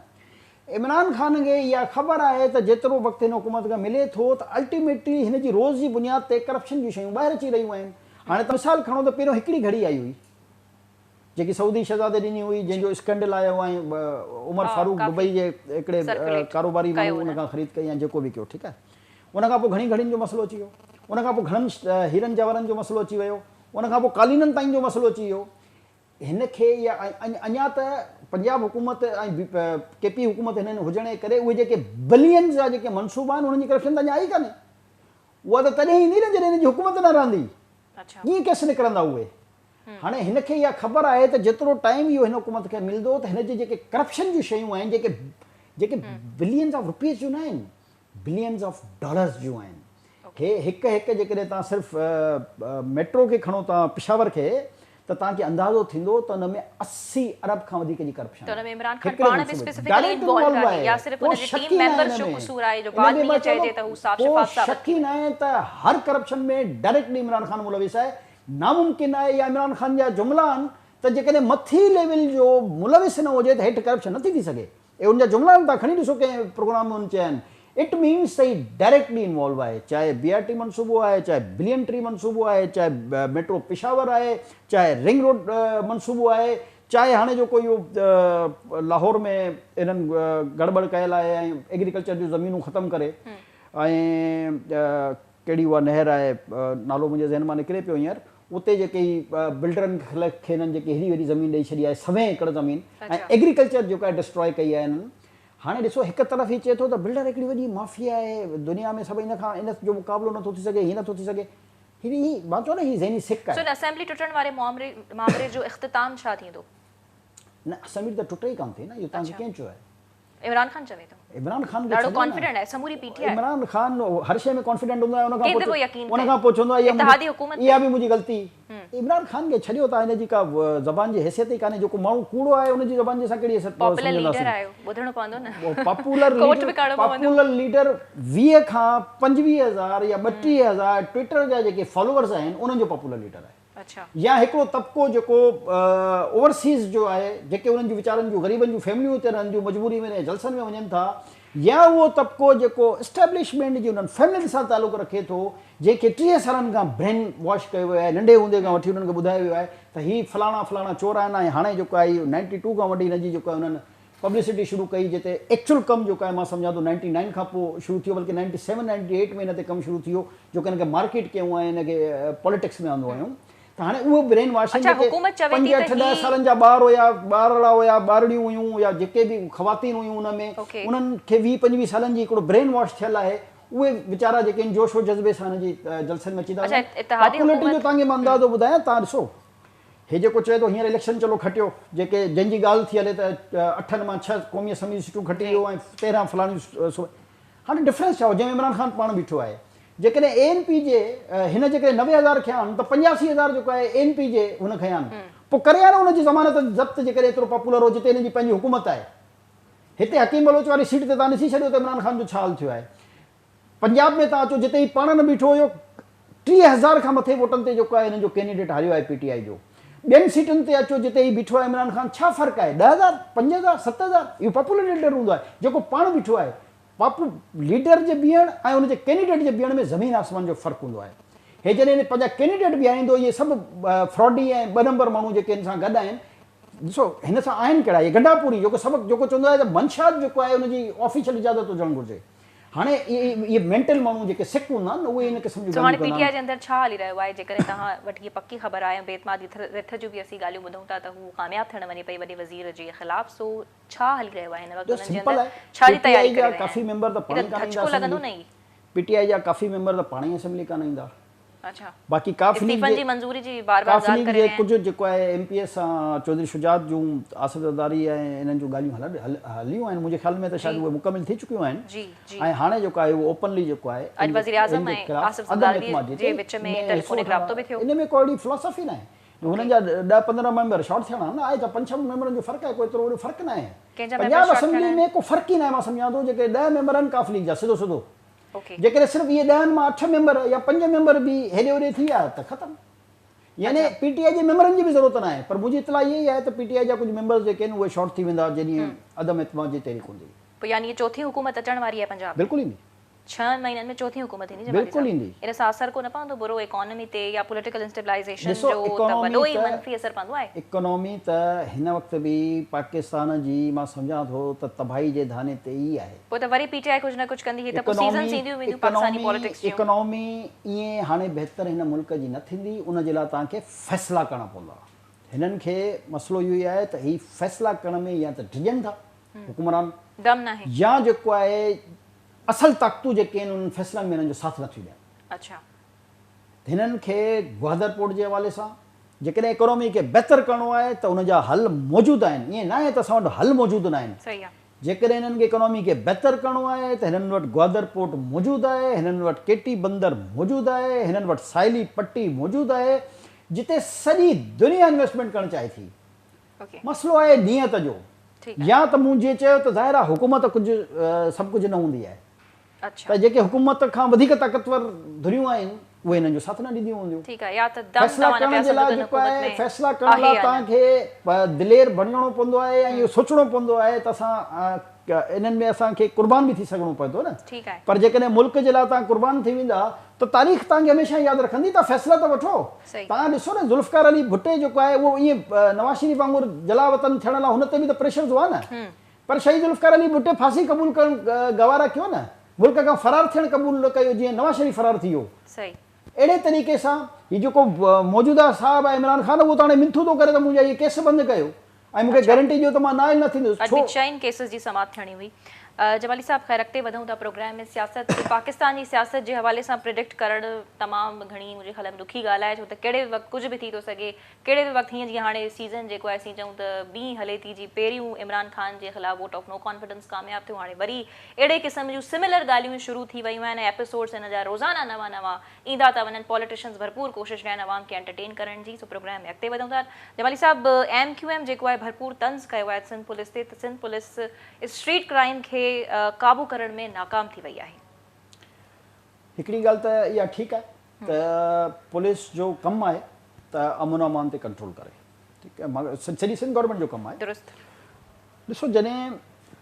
Speaker 2: عمران خان کي اها خبر آهي ته جيترو وقت هن حڪومت کي ملي ٿو ته الٽيميٽلي هن جي روز جي بنياد تي ڪرپشن جون شيون ٻاهر اچي رهيون آهن هاڻي ته مثال کڻو ته پهريون هڪڙي گهڙي آئي هئي جيڪي سعودي شهزادي ڏني هئي جنهن جو اسڪينڊل آيو ۽ عمر فاروق دبئي جي هڪڙي ڪاروباري ماڻهو ان کان خريد ڪئي ۽ جيڪو به ڪيو ٺيڪ آهي ان کان پوء گهڻي گهڙين جو مسئلو اچي ويو ان کان پوء گهڻن هيرن جواهرن جو مسئلو اچي ويو ان کان پوء قالينن تائين جو مسئلو اچي ويو هن کي يا اڃا ته پنجاب حڪومت ۽ ڪي پي حڪومت هنن هجڻ جي ڪري اهي جيڪي بلينز جا جيڪي منصوبا آهن انهن جي ڪرپشن ته اڃا آئي ڪانهي اها ته تڏهن ايندي نه جڏهن هن جي حڪومت نه رهندي ڪيئن ڪيس نڪرندا اهي هاڻي هن کي اها خبر آهي ته جيترو ٽائيم اهو هن حڪومت کي ملندو ته هن جي جيڪي ڪرپشن جون شيون آهن جيڪي جيڪي بلينز آف روپيز جون نه آهن بلينز آف ڊالرز جون آهن هي هڪ هڪ جيڪڏهن توهان صرف ميٽرو کي کڻو توهان پشاور کي ته توهان کي اندازو ٿيندو ته ان ۾ 80 ارب کان وڌيڪ جي ڪرپشن
Speaker 1: ته ان ۾ عمران خان پاڻ به اسپيسيفڪلي انوالوڊ آهي يا صرف ان جي ٽيم ميمبرز جو قصور آهي جو بعد ۾ ائين چئجي ته هو صاف شفاف ثابت
Speaker 2: ڪو شڪ ئي ناهي ته هر ڪرپشن ۾ ڊائريڪٽلي عمران خان ملوث آهي ناممڪن آهي يا عمران خان جا جملا آهن ته جيڪڏهن مٿي ليول جو ملوث نه هجي ته هيٺ ڪرپشن نٿي ٿي سگهي. اهي ان جا جملا آهن توهان کڻي ڏسو ڪنهن پروگرام ۾ هن چيا آهن. It means ته هي ڊائريڪٽلي انوالو آهي چاهي بي آر ٽي منصوبو آهي چاهي بلين ٽري منصوبو آهي چاهي ميٽرو پشاور آهي چاهي رنگ روڊ منصوبو آهي چاهي هاڻي جيڪو اهو لاهور ۾ انهن گڙٻڙ ڪيل آهي ۽ ايگريڪلچر جون زمينون ختم ڪري ۽ ڪهڙي اها نهر آهي نالو منهنجي ذهن مان نڪري پيو هينئر اتي جيڪي هي بلڊرن کي هنن جيڪي هيڏي وڏي زمين ڏئي ڇڏي آهي سوين ايڪڙ زمين ۽ ايگريڪلچر جيڪو آهي ڊسٽرائي ڪئي آهي هنن هاڻي ڏسو هڪ طرف هي چئي ٿو ته بلڊر هڪڙي وڏي مافيا آهي دنيا ۾ سڀ ان کان ان جو مقابلو نٿو ٿي سگهي هي نٿو ٿي سگهي هي هي مان چوان نه هي ذهني سڪ آهي.
Speaker 1: سو اسيمبلي ٽٽڻ واري معامري مامري جو اختتام ڇا ٿيندو؟
Speaker 2: نه اسيمبلي ته ٽٽي ئي ڪانه ٿي نه اهو توهان کي ڪنهن چيو آهي؟
Speaker 1: عمران خان چوي ٿو.
Speaker 2: عمران خان کي
Speaker 1: ڏاڍو ڪانفيڊنٽ آهي سموري پي ٽي آء.
Speaker 2: عمران خان هر شيء ۾ ڪانفيڊنٽ هوندو آهي ان کان پوء ان کان پوء چوندو آهي
Speaker 1: اتحادي حڪومت
Speaker 2: اها به منهنجي غلطي. عمران خان کي ڇڏيو ته هن جي ڪا زبان جي حيثيت ئي ڪانهي جيڪو ماڻهو ڪوڙو آهي ان جي زبان جي اسان ڪهڙي حيثيت
Speaker 1: پاپولر ليڊر آهي ٻڌڻو پوندو نه
Speaker 2: پاپولر ليڊر پاپولر ليڊر 20 کان 25 هزار يا 32 هزار ٽوئٽر جا جيڪي فالوورز آهن انهن جو پاپولر ليڊر آهي. يا هڪڙو طبقو جيڪو اوورسيز جو آهي جيڪي انهن جون ويچارن جون غريبن جون فيمليون اتي رهن ٿيون مجبوري ۾ جلسن ۾ وڃن ٿا يا اهو طبقو جيڪو اسٽيبلشمينٽ جي انهن فيملين سان تعلق رکي ٿو جنهن کي 30 سالن کان برين واش ڪيو ويو آهي ننڍي هوندي کان وٺي انهن کي ٻڌايو ويو آهي ته هي فلاڻا فلاڻا چور آهن ۽ هاڻي جيڪو آهي نائنٽي ٽو کان وٺي هن جي جيڪو آهي انهن پبلسٽي شروع ڪئي جتي ايڪچوئل ڪم جيڪو آهي مان سمجهان ٿو نائنٽي نائن کان پوء شروع ٿيو بلڪه نائنٽي سيون نائنٽي ايٽ ۾ هن تي ڪم شروع ٿيو جيڪو هن کي مارڪيٽ ڪيون ۽ هن کي پاليٽڪس ۾ آندو آيون ته هاڻي اهو برين واشنگ جيڪي پنج اٺ ڏهه سالن جا ٻار هيا ٻارڙا هيا ٻارڙيون هيون يا جيڪي به خواتين هيون ان ۾ انهن کي ويهه پنجويهه سالن جي هڪڙو برين واش ٿيل آهي اهي ويچارا جيڪي آهن جوش و جذبي سان هن جي جلسن ۾ اچي ٿا وڃن پاپولرٽي جو توهان کي مان اندازو ٻڌايان توهان ڏسو هي جيڪو چئي ٿو هينئر اليڪشن چلو کٽيو جيڪي جنهن جي ڳالهه ٿي هلي ته اٺن مان ڇهه قومي اسيمبلي جون سيٽون کٽي ويو ۽ 13 فلاڻيون سو هاڻي ڊفرنس ڇا هو جنهن ۾ عمران خان پاڻ بيٺو آهي جيڪڏهن اي اين پي جي هن جيڪڏهن 90 هزار کنيا آهن ته 85 هزار جيڪو آهي اي اين پي جي هن کنيا آهن پوء ڪري ها نه ان جي ضمانت ضبط جيڪڏهن ايترو پاپولر هو جتي هن جي پنهنجي حڪومت آهي هتي حڪيم بلوچ واري سيٽ تي توهان ڏسي ڇڏيو ته عمران خان جو ڇا حال ٿيو آهي پنجاب ۾ تان اچو جتي هي پاڻ نه بيٺو هيو 30 هزار کان مٿي ووٽن تي جيڪو آهي هنن جو ڪينڊيڊيٽ هاريو آهي پي ٽي آء جو ٻين سيٽن تي اچو جتي هي بيٺو آهي عمران خان ڇا فرق آهي 10 هزار 5 هزار 7 هزار اهو پاپولر ليڊر هوندو آهي جيڪو پاڻ بيٺو آهي پاپو ليڊر جي بيهڻ ۽ ان جي ڪينڊيڊيٽ جي بيهڻ ۾ زمين آسمان جو فرق هوندو آهي هي جڏهن پنهنجا ڪينڊيڊيٽ بيهاريندو اهي سڀ فراڊي ۽ ٻه نمبر ماڻهو جيڪي هن سان گڏ آهن ڏسو هن سان آهن ڪهڙا اهي گنڊاپوري جيڪو سبق جيڪو چوندو آهي ته منشات جيڪو آهي ان جي آفيشل اجازت هجڻ گهرجي هاڻي اهي مينٽل ماڻهو جيڪي سڪ هوندا آهن نه اهي ان قسم جون
Speaker 1: سو هاڻي
Speaker 2: ڳالهيون
Speaker 1: پي
Speaker 2: ڪندا
Speaker 1: ٽي آء
Speaker 2: آهن.
Speaker 1: جي اندر ڇا هلي رهيو آهي جيڪڏهن توهان وٽ هيء پڪي خبر آهي ۽ بي اعتمادي رٿ جون به اسين ڳالهيون ٻڌون ٿا ته هو ڪامياب ٿيڻ وڃي پئي وڏي وزير جي خلاف سو ڇا هلي رهيو آهي هن وقت
Speaker 2: ڏسو
Speaker 1: انهن جي
Speaker 2: سمپل
Speaker 1: اندر
Speaker 2: آهي
Speaker 1: ڇا
Speaker 2: پي
Speaker 1: جي
Speaker 2: ٽي
Speaker 1: تياري
Speaker 2: آء
Speaker 1: ڪري
Speaker 2: جا
Speaker 1: رهيا
Speaker 2: ڪافي
Speaker 1: آهن
Speaker 2: ميمبر ته
Speaker 1: هي
Speaker 2: پاڻ
Speaker 1: ته
Speaker 2: ئي ڪانه ايندا
Speaker 1: ڌچڪو لڳندو
Speaker 2: اسيمبلي
Speaker 1: نه هي.
Speaker 2: پي ٽي آء جا ڪافي ميمبر ته پاڻ ئي اسيمبلي ڪانه ايندا.
Speaker 1: اڇا
Speaker 2: باقي ڪاف ليگ
Speaker 1: استعيفن
Speaker 2: جي
Speaker 1: جي منظوري جي بار بار
Speaker 2: ڪاف
Speaker 1: ڳالهه
Speaker 2: ليگ
Speaker 1: ڪري
Speaker 2: جي
Speaker 1: رهيا آهن.
Speaker 2: ڪجهه جيڪو آهي ايم پي ايس سان چوڌري شجاعت جون آصف زرداري ۽ انهن جون ڳالهيون هلن هليون آهن منهنجي خيال ۾ ته شايد
Speaker 1: جي
Speaker 2: اهي مڪمل ٿي چڪيون آهن
Speaker 1: جي جي
Speaker 2: ۽ هاڻي جيڪو آهي اهو اوپنلي جيڪو آهي
Speaker 1: اڄ
Speaker 2: ان جي
Speaker 1: وزيراعظم
Speaker 2: ان جي
Speaker 1: ۽
Speaker 2: خلاف
Speaker 1: آصف
Speaker 2: عدم
Speaker 1: زرداري
Speaker 2: اعتماد جي
Speaker 1: جي
Speaker 2: تي
Speaker 1: وچ ۾
Speaker 2: ۾ حصو
Speaker 1: ٽيليفونڪ
Speaker 2: وٺڻ
Speaker 1: رابطو به ٿيو.
Speaker 2: ان ۾ ڪو اهڙي فلاسافي ناهي جو هنن
Speaker 1: اوڪي
Speaker 2: جا 10 15 ميمبر شارٽ ٿيڻا آهن نه آهي ته پنج ڇهه ميمبرن جو فرق آهي ڪو ايترو وڏو فرق ناهي
Speaker 1: ڪنهن جا ميمبر
Speaker 2: پنجاب
Speaker 1: شارٽ ٿيڻا
Speaker 2: اسيمبلي
Speaker 1: آهن؟
Speaker 2: ۾ ڪو فرق ئي ناهي مان سمجهان ٿو جيڪي 10 ميمبر آهن ڪاف ليگ جا سڌو سڌو جيڪڏهن صرف اهي ڏهن مان اٺ ميمبر يا پنج ميمبر به هيڏي هوڏي ٿي ويا ته ختم. يعني پي ٽي آء جي ميمبرن جي به ضرورت ناهي پر منهنجي اطلاع اها ئي آهي ته پي ٽي آء جا ڪجهه ميمبرز جيڪي آهن اهي شارٽ ٿي ويندا جنهن ڏينهن عدم اعتماد جي تحريڪ هوندي.
Speaker 1: پوء يعني چوٿين حڪومت اچڻ واري آهي پنجاب ۾.
Speaker 2: بلڪل ايندي.
Speaker 1: ڇهن مهينن ۾ چوٿين حڪومت ايندي جمالي
Speaker 2: صاحب.
Speaker 1: ان سان اثر ڪو نه پوندو برو ايڪانومي تي يا پوليٽيڪل انسٽيبلائيزيشن جو ته وڏو ئي منفي اثر پوندو آهي.
Speaker 2: ايڪانومي ته هن وقت به پاڪستان جي مان سمجهان ٿو ته تباهي جي دهاني تي ئي آهي.
Speaker 1: پوء ته وري پي ٽي آء ڪجهه نه ڪجهه ڪندي هي ته پوء سيزنس اينديون وينديون پاڪستاني پوليٽڪس جون.
Speaker 2: ايڪانومي ائين هاڻي بهتر هن ملڪ جي نه ٿيندي ان جي لاء توهان کي فيصلا ڪرڻا پوندا. هنن کي مسئلو اهو ئي آهي ته هي فيصلا ڪرڻ ۾ يا ته ڊڄن ٿا حڪمران
Speaker 1: دم ناهي.
Speaker 2: يا جيڪو آهي اصل طاقتون جيڪي آهن انهن فيصلن ۾ هنن جو ساٿ نٿيون ڏين.
Speaker 1: اڇا.
Speaker 2: هنن کي گوادر پورٽ جي حوالي سان جيڪڏهن اڪانومي کي بهتر ڪرڻو آهي ته ان جا حل موجود آهن ائين ناهي ته اسان وٽ حل موجود ناهن.
Speaker 1: صحيح آهي.
Speaker 2: جيڪڏهن هنن کي اڪانومي کي بهتر ڪرڻو آهي ته هنن وٽ گوادر پورٽ موجود آهي، هنن وٽ ڪيٽي بندر موجود آهي، هنن وٽ ساحلي پٽي موجود آهي جتي سڄي دنيا انويسٽمينٽ ڪرڻ چاهي ٿي. مسئلو آهي نيت جو. يا ته مون جيئن چيو ته ظاهر آهي حڪومت ڪجهه سڀ ڪجهه نه هوندي آهي ته جيڪي حڪومت کان وڌيڪ طاقتور ڌريون آهن اهي هنن جو ساٿ نه ڏينديون هونديون. فيصلا ڪرڻ جي لاء جيڪو آهي فيصلا ڪرڻ لاء توهان کي دلير بڻجڻو پوندو آهي ۽ اهو سوچڻو پوندو آهي ته اسان انهن ۾ اسان کي قربان به ٿي سگهڻو پوي ٿو نه پر جيڪڏهن ملڪ جي لاء توهان قربان ٿي ويندا ته تاريخ توهان کي هميشه ياد رکندي توهان فيصلا ته وٺو توهان ڏسو نه ذوالفقار علي ڀٽي جيڪو آهي اهو ائين نواز شريف وانگر جلا وطن ٿيڻ لاء هن تي به ته پريشرز هئا نه پر شهيد ذوالفقار علي ڀٽي ڦاسي قبول ڪرڻ گوارا ڪيو نه ملڪ کان فرار ٿيڻ قبول نه ڪيو جيئن نواز شريف فرار ٿي ويو اهڙي طريقي سان هي جيڪو موجوده صاحب آهي عمران خان اهو ته هاڻي منٿون ٿو ڪري ته منهنجا اهي ڪيس بند ڪيو ۽ مون کي گارنٽي ڏيو ته مان نااهل نه ٿيندس
Speaker 1: ڇو؟ اڄ به چئن ڪيسز جي سماعت ٿيڻي هئي. جمالي صاحب خير اڳتي وڌون ٿا پروگرام ۾ سياست پاڪستان جي سياست جي حوالي سان پريڊڪٽ ڪرڻ تمام گهڻي منهنجي خيال ۾ ڏکي ڳالهه آهي ڇو ته ڪهڙي به وقت ڪجهه به ٿي ٿو سگهي ڪهڙي به وقت هيئن جيئن هاڻي سيزن جيڪو آهي اسين چئون ته ٻي هلي ٿي جي پهريون عمران خان جي خلاف ووٽ آف نو ڪانفيڊنس ڪامياب ٿيو هاڻي وري اهڙي قسم جون سميلر ڳالهيون شروع ٿي ويون آهن ۽ ايپيسوڊس ان جا روزانه نوان نوان ايندا ٿا وڃن پاليٽيشنز ڀرپور ڪوشش رهيا آهن عوام کي انٽرٽين ڪرڻ جي سو پروگرام ۾ اڳتي وڌون ٿا جمالي صاحب ايم ڪيو ايم جيڪو آهي ڀرپور طنز ڪيو آهي سنڌ پوليس تي ته سنڌ پوليس اسٽريٽ ڪرائيم کي قابو ڪرڻ ۾ ناڪام ٿي وئي آهي.
Speaker 2: هڪڙي ڳالهه ته اها ٺيڪ آهي ته پوليس جو ڪم آهي ته امن امان تي ڪنٽرول ڪري ٺيڪ آهي سڄي سنڌ گورنمينٽ جو ڪم آهي
Speaker 1: درست
Speaker 2: ڏسو جڏهن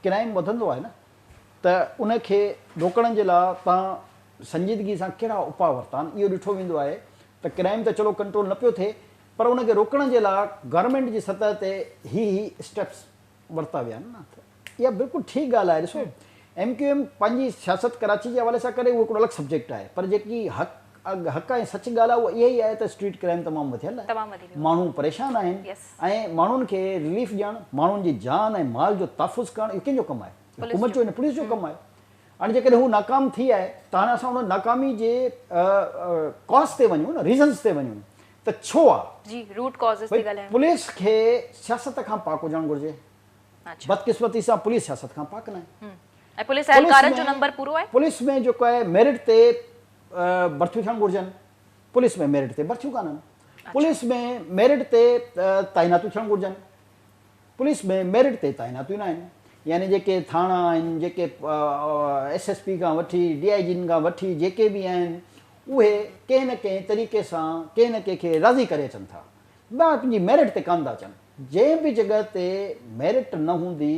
Speaker 2: ڪرائيم وڌندو آهي نه ته ان کي روڪڻ جي لاء توهان سنجيدگي سان ڪهڙا اپاء ورتا آهن اهو ڏٺو ويندو آهي ته ڪرائيم ته چلو ڪنٽرول نه پيو ٿئي پر ان کي روڪڻ جي لاء گورنمينٽ جي سطح تي هي هي اسٽيپس ورتا ويا آهن نه ته اها بلڪل ٺيڪ ڳالهه آهي ڏسو ايم ڪيو ايم پنهنجي سياست ڪراچي جي حوالي سان ڪري اهو هڪڙو الڳ سبجيڪٽ آهي پر جيڪي حق حق ۽ سچ ڳالهه آهي اها اها ئي آهي ته اسٽريٽ ڪرائيم تمام وڌيل آهي ماڻهو پريشان آهن ۽ ماڻهن کي رليف ڏيڻ ماڻهن جي جان ۽ مال جو تحفظ ڪرڻ اهو ڪنهن جو ڪم آهي حڪومت جو نه پوليس جو ڪم آهي هاڻي جيڪڏهن هو ناڪام ٿي آهي ته هاڻي اسان ان ناڪامي جي ڪاز تي وڃون نه ريزنز تي وڃون ته ڇو آ
Speaker 1: جي روٽ ڪازز تي ڳالهايون.
Speaker 2: پوليس کي سياست کان پاڪ هجڻ گهرجي بدقسمتي سان پوليس سياست کان پاڪ ناهي
Speaker 1: ۽ پوليس اهلڪارن جو نمبر پورو آهي.
Speaker 2: پوليس ۾ جيڪو آهي ميرٽ تي ڀرتيون ٿيڻ گهرجن پوليس ۾ ميرٽ تي ڀرتيون ڪانهن پوليس ۾ ميرٽ تي تعيناتيون ٿيڻ گهرجن پوليس ۾ ميرٽ تي تعيناتيون ناهن يعني جيڪي ٿاڻا آهن جيڪي ايس ايس پي کان وٺي ڊي I جين کان وٺي جيڪي به آهن اهي ڪنهن نه ڪنهن طريقي سان ڪنهن نه ڪنهن کي راضي ڪري اچن ٿا ٻيا پنهنجي ميرٽ تي ڪانه ٿا اچن جنهن به جڳهه تي ميرٽ نه هوندي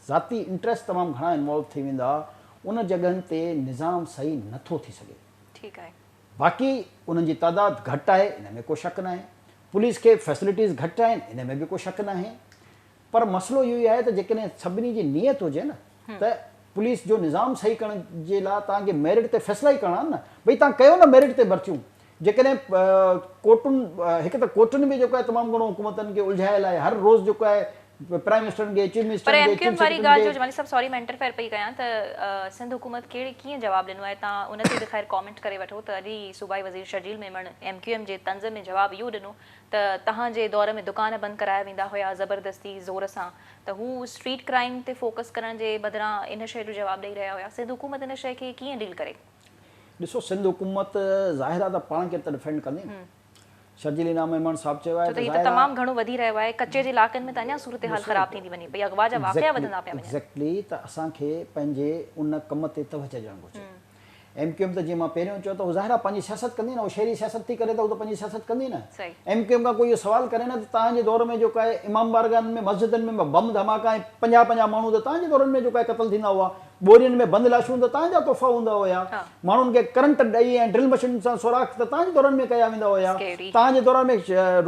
Speaker 2: ذاتي انٽريسٽ تمام گهڻا انوالو ٿي ويندا ان جڳهن تي نظام صحيح نه ٿو ٿي سگهي.
Speaker 1: ٺيڪ آهي.
Speaker 2: باقي انهن جي تعداد گهٽ آهي ان ۾ ڪو شڪ ناهي. پوليس کي فيسلٽيز گهٽ آهن ان ۾ به ڪو شڪ ناهي پر مسئلو اهو ئي آهي ته جيڪڏهن سڀني جي نيت هجي نه ته پوليس جو نظام صحيح ڪرڻ جي لاء توهان کي ميرٽ تي فيصلا ئي ڪرڻا آهن نه ڀئي توهان ڪيو نه ميرٽ تي ڀرتيون جيڪڏهن ڪورٽن هڪ ته ڪورٽن به جيڪو آهي تمام گهڻو حڪومتن کي الجهايل آهي هر روز جيڪو آهي پرائم منسٽرن کي چيف
Speaker 1: پر
Speaker 2: منسٽرن
Speaker 1: ايم
Speaker 2: کي
Speaker 1: ڪيو
Speaker 2: چيف
Speaker 1: ايم واري
Speaker 2: سيڪريٽرين
Speaker 1: ڳالهه جو
Speaker 2: کي
Speaker 1: جمالي صاحب سوري مان انٽرفيئر پئي ڪيان ته سنڌ حڪومت ڪهڙي ڪيئن جواب ڏنو آهي تان ان تي به خير ڪامينٽ ڪري وٺو ته اڄ ئي صوبائي وزير Sharjeel Memon M Q M جي طنز ۾ جواب اهو ڏنو ته تهان جي دور ۾ دڪان بند ڪرايا ويندا هيا زبردستي زور سان ته هو اسٽريٽ ڪرائيم تي فوڪس ڪرڻ جي بدران ان شيء جو جواب ڏئي رهيا هيا سنڌ حڪومت ان شيء کي ڪيئن ڊيل ڪري.
Speaker 2: ڏسو سنڌ حڪومت ظاهر آهي ته پاڻ کي ته ڊفينڊ ڪندي نه شرجيل انعام ميمڻ صاحب چيو آهي
Speaker 1: ڇو ته هي ته تمام گهڻو وڌي رهيو آهي، ڪچي جي علائقن ۾ ته اڃا صورتحال خراب ٿيندي وڃي پئي، اغوا جا واقعا وڌندا پيا وڃن.
Speaker 2: ايگزيڪٽلي ته اسان کي پنهنجي ان ڪم تي توجهه ڏيڻ گهرجي. ايم ڪيو ايم ته جيئن مان پهريون چيو ته هو ظاهر آهي پنهنجي سياست ڪندي نه، هو شهري سياست ٿي ڪري ته هو ته پنهنجي سياست ڪندي نه. ايم ڪيو ايم کان ڪوئي اهو سوال ڪري نه ته توهان جي دور ۾ جيڪو آهي امام بارگاهن ۾ مسجدن ۾ بم ڌماڪا ۽ پنجاهه پنجاهه ماڻهو ته توهان جي دورن ۾ جيڪو آهي قتل ٿيندا هئا، ٻورين ۾ بند لاشون ته توهان جا تحفا هوندا هيا، ماڻهن کي ڪرنٽ ڏئي ۽ ڊرل مشين سان سوراخ ته توهان جي دورن ۾ ڪيا ويندا هيا، توهان جي دوران ۾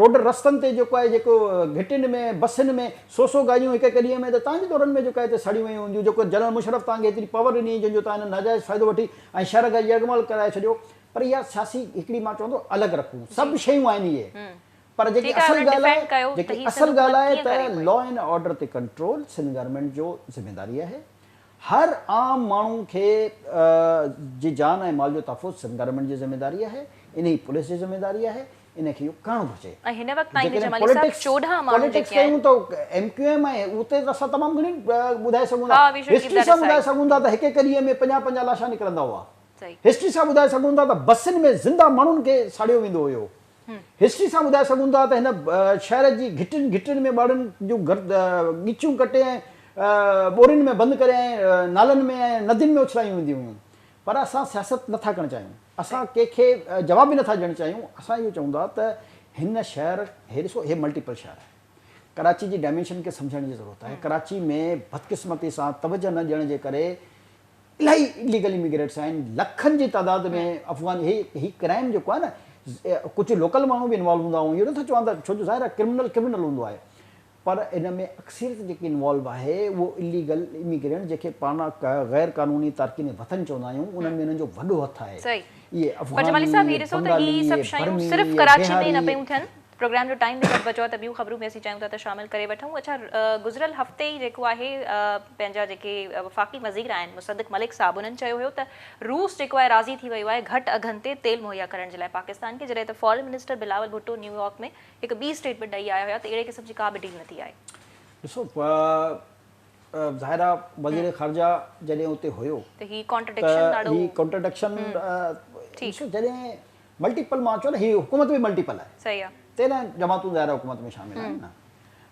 Speaker 2: روڊ رستن تي جيڪو آهي جيڪو گهٽين ۾ بسن ۾ سو سو گاڏيون هڪ هڪ ڏينهن ۾ ته توهان جي دورن ۾ جيڪو آهي هتي ساڙيون ويون هونديون جيڪو جنرل مشرف توهان کي ايتري پاور ڏني جنهن جو توهان هن ناجائز فائدو وٺي ۽ شهر کي يرغمال ڪرائي ڇڏيو پر اها سياسي هڪڙي مان چوندو الڳ رکون سڀ شيون آهن اهي پر جيڪي اصل ڳالهه آهي جيڪي اصل ڳالهه آهي ته لا اينڊ آرڊر تي ڪنٽرول سنڌ گورنمينٽ جو ذميداري آهي هر عام ماڻهو کي جي جان ۽ مال جو تحفظ سنڌ گورنمينٽ جي ذميداري آهي انهي پوليس جي ذميداري آهي ان کي اهو ڪرڻ گهرجي.
Speaker 1: ۽ هن وقت تائين به جمالي صاحب 14 ماڻهو
Speaker 2: جيڪي آهن. پوليٽڪس ڪيون ته ايم ڪيو ايم ۽ اتي ته اسان تمام گهڻي ٻڌائي سگهون ٿا. هسٽري سان ٻڌائي سگهون ٿا ته هڪ هڪ ڏينهن ۾ 50 50 لاشا نڪرندا هئا. هسٽري سان ٻڌائي سگهون ٿا ته بسن ۾ زنده ماڻهن کي ساڙيو ويندو هيو. هسٽري سان ٻڌائي سگهون ٿا ته هن شهر جي گهٽين گهٽين ۾ ٻارڙن جون ڳچيون ڪٽي ۽ ٻورين ۾ بند ڪري ۽ نالن ۾ ۽ ندين ۾ اڇلايون وينديون هيون. پر اسان سياست نه ٿا ڪرڻ چاهيون، اسان ڪنهن کي جواب به نه ٿا ڏيڻ چاهيون، اسان اهو چئون ٿا ته هن شهر، هي ڏسو هي ملٽيپل شهر آهي، ڪراچي جي ڊائمينشن کي سمجهڻ جي ضرورت آهي، ڪراچي ۾ بدقسمتي سان توجهه نه ڏيڻ جي ڪري الاهي اليگل اميگريٽس آهن، لکن جي تعداد ۾ افغان، هي هي ڪرائم جيڪو آهي نه ڪجهه لوڪل ماڻهو به انوالو هوندا، آئون اهو نه ٿو چوان ته ڇو جو ظاهر آهي ڪرمنل ڪرمنل هوندو آهي، پر ان ۾ اڪثريت جيڪي انوالو آهي اهو اليگل اميگرينٽ جنهن کي پاڻ غير قانوني تارڪين وطن چوندا آهيون انهن ۾ انهن جو وڏو هٿ آهي.
Speaker 1: صحيح
Speaker 2: اهي
Speaker 1: پر جمالي
Speaker 2: افغاني
Speaker 1: صاحب هي
Speaker 2: اهي
Speaker 1: ڏسو ته
Speaker 2: بنگالي
Speaker 1: هي سڀ
Speaker 2: اهي
Speaker 1: شيون
Speaker 2: برمي
Speaker 1: صرف
Speaker 2: اهي
Speaker 1: ڪراچي ۾ نه
Speaker 2: بهاري.
Speaker 1: پيون ٿين پروگرام جو ٽائيم به گهٽ بچيو آهي ته ٻيون خبرون به اسين چاهيون ٿا ته شامل ڪري وٺون اڇا گذريل هفتي ئي جيڪو آهي پنهنجا جيڪي وفاقي وزير آهن مصدق ملڪ صاحب انهن چيو هيو ته روس جيڪو آهي راضي ٿي ويو آهي گهٽ اگهن تي تيل مهيا ڪرڻ جي لاء پاڪستان کي جڏهن ته foreign minister Bilawal Bhutto New York ۾ هڪ ٻي اسٽيٽمينٽ ڏئي آيا هيا ته اهڙي قسم جي ڪا به ڊيل نه ٿي آهي.
Speaker 2: ڏسو ظاهر آ وزير خارجه جڏهن اتي هيو
Speaker 1: ته هي ڪانٽرڊڪشن
Speaker 2: ته
Speaker 1: ڏاڍو
Speaker 2: هي ڪانٽرڊڪشن ڏسو جڏهن ملٽيپل مان چيو نه هي حڪومت به ملٽيپل آهي
Speaker 1: صحيح آ
Speaker 2: 13 جماعتون ظاهر آ حڪومت ۾ شامل آهن نه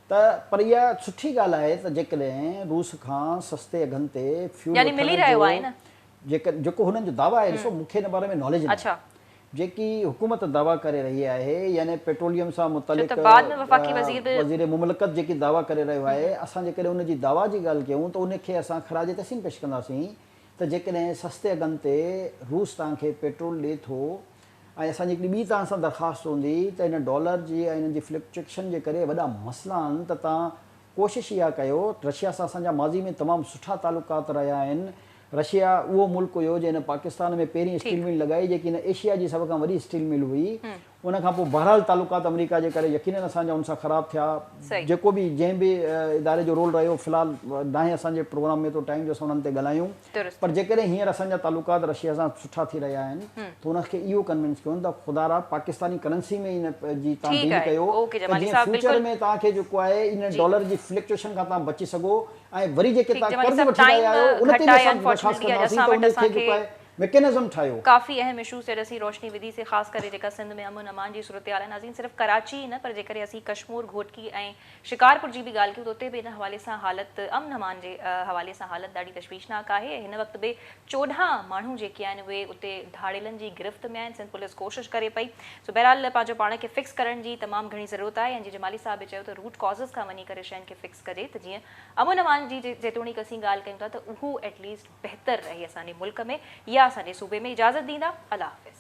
Speaker 2: ته پر اها سٺي ڳالهه آهي ته جيڪڏهن روس کان سستي اگهن تي فيول
Speaker 1: يعني ملي
Speaker 2: وٺڻ
Speaker 1: رهيو
Speaker 2: جو
Speaker 1: آهي نه
Speaker 2: جيڪو هنن جو دعويٰ آهي ڏسو مون کي ان باري ۾ ناليج ناهي جيڪي حڪومت دعويٰ ڪري رهي آهي يعني پيٽروليم سان متعلق وزير مملڪت جيڪي دعويٰ ڪري رهيو آهي اسان جيڪڏهن ان جي دعويٰ جي ڳالهه ڪيون ته ان کي اسان خراج تحسين پيش ڪنداسين ته جيڪڏهن سستي اگهن تي روس توهان کي پيٽرول ڏي ٿو ۽ اسان جي هڪڙي ٻي توهان سان درخواست هوندي ته هن ڊالر جي ۽ انهن جي فلڪچوئيشن جي ڪري وڏا مسئلا آهن ته توهان ڪوشش اها ڪيو، رشيا سان اسان جا ماضي ۾ تمام سٺا تعلقات رهيا آهن، رشيا اهو ملڪ هيو جنهن پاڪستان ۾ پهرين اسٽيل مل لڳائي جيڪي هن ايشيا جي سڀ کان وڏي اسٽيل مل هئي، ان کان پوء بهرحال تعلقات آمريڪا جي ڪري يقينن اسان جا ان سان خراب ٿيا، جيڪو به جنهن به اداري جو رول رهيو في الحال ناهي اسان جي پروگرام ۾ ايترو ٽائيم جو اسان انهن تي ڳالهايون پر جيڪڏهن هينئر اسان جا تعلقات رشيا سان سٺا ٿي رهيا آهن ته ان کي اهو ڪنوينس ڪيون ته خدارا پاڪستاني ڪرنسي ۾ ان جي توهان ڊيل ڪيو ته جيئن فيوچر ۾ توهان کي جيڪو آهي ان ڊالر جي فلڪچوئيشن کان توهان بچي سگهو ۽ وري جيڪي توهان قرض وٺي رهيا آهيو ان تي به اسان درخواست ڪنداسين ته ان کي جيڪو آهي ميڪنزم ٺاهيو.
Speaker 1: ڪافي اهم اشوز تي اڄ اسين روشني وڌي سي خاص ڪري جيڪا سنڌ ۾ امن امان جي صورتحال آهي ناظرين صرف ڪراچي ئي نه پر جيڪڏهن اسين ڪشمور گهوٽڪي ۽ شڪارپور جي به ڳالهه ڪيون ته اتي به ان حوالي سان حالت امن امان جي حوالي سان حالت ڏاڍي تشويشناڪ آهي ۽ هن وقت به 14 ماڻهو جيڪي آهن اهي اتي ڌاڙيلن جي گرفت ۾ آهن سنڌ پوليس ڪوشش ڪري پئي سو بهرحال پنهنجو پاڻ کي فڪس ڪرڻ جي تمام گهڻي ضرورت آهي ۽ جيئن جمالي صاحب به چيو ته روٽ ڪازز کان وڃي ڪري شين کي فڪس ڪجي ته جيئن امن امان جي جيتوڻيڪ اسين ڳالهه ڪيون ٿا ته اهو ايٽ ليسٽ بهتر رهي اسان جي ملڪ ۾ يا اسان جي صوبي ۾ اجازت ڏيندا الله حافظ.